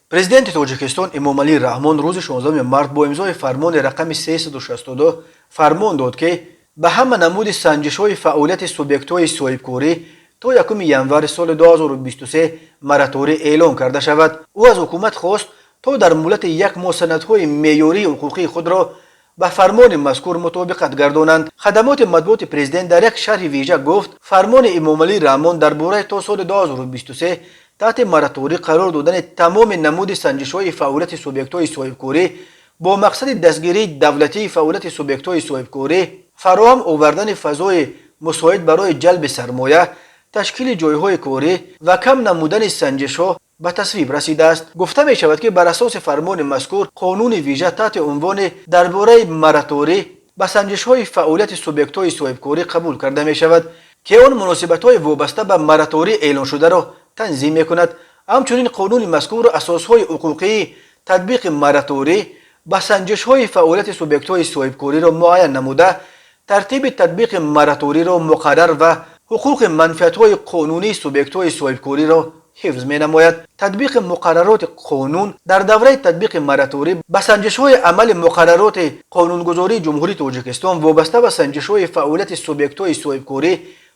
Президенти Тоҷикистон Эмомалӣ Раҳмон рӯзи 16 март бо имзои фармони рақами 362 фармон дод, ки ба ҳама намуди санҷишҳои фаъолияти субъектҳои соҳибкорӣ то 1 январи соли 2023 мораторӣ эълон карда шавад. Ӯ аз ҳукумат хост, то дар муҳлати як моҳ санадҳои меъёрии ҳуқуқии худро ба фармони мазкур мутобиқат гардонанд. Хадамоти матбуоти президент дар як шарҳи вижа гуфт, фармони Эмомалӣ Раҳмон дар бораи то соли 2023 таҳти мораторӣ қарор додани тамоми намуди санҷишҳои фаъолияти субъектҳои соҳибкорӣ бо мақсади дастгирии давлатии фаъолияти субъектҳои соҳибкорӣ, фароҳам овардани фазои мусоид барои ҷалби сармоя, ташкили ҷойҳои корӣ ва кам намудани санҷишҳо ба тасвиб расидааст. Гуфта мешавад, ки бар асоси фармони мазкур қонуни вижа таҳти унвони «Дар бораи мораторӣ ба санҷишҳои фаъолияти субъектҳои соҳибкорӣ» қабул карда мешавад, ки он муносибатҳои вобаста ба мораторӣ эълоншударо танзим мекунад. Ҳамчунин қонуни мазкур асосҳои ҳуқуқии татбиқи мораторӣ ба санҷишҳои фаъолияти субъектҳои соҳибкориро муайян намуда, тартиби татбиқи мораториро муқаррар ва ҳуқуқи манфиатҳои қонунии субъектҳои соҳибкориро ҳифз менамояд. Татбиқи муқаррароти қонун дар давраи татбиқи мораторӣ ба санҷишҳои амали муқаррароти қонунгузории Ҷумҳурии Тоҷикистон вобаста ба санҷишҳои фаъолияти субъектҳои соҳибкорӣ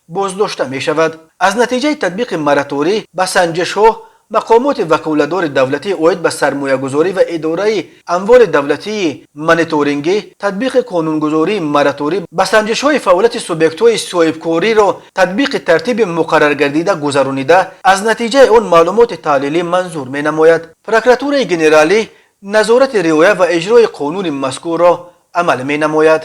боздошта мешавад. Аз натиҷаи татбиқи мораторӣ ба санҷишҳо мақомоти ваколатдори давлатӣ оид ба сармоягузорӣ ва идораи амволи давлатии мониторингӣ татбиқи қонунгузории мораторӣ ба санҷишҳои фаъолияти субъектҳои соҳибкориро татбиқи тартиби муқарраргардида гузаронида, аз натиҷаи он маълумоти таҳлилӣ манзур менамояд. Прокуратураи генералӣ назорати риоя ва иҷрои қонуни мазкурро амал менамояд.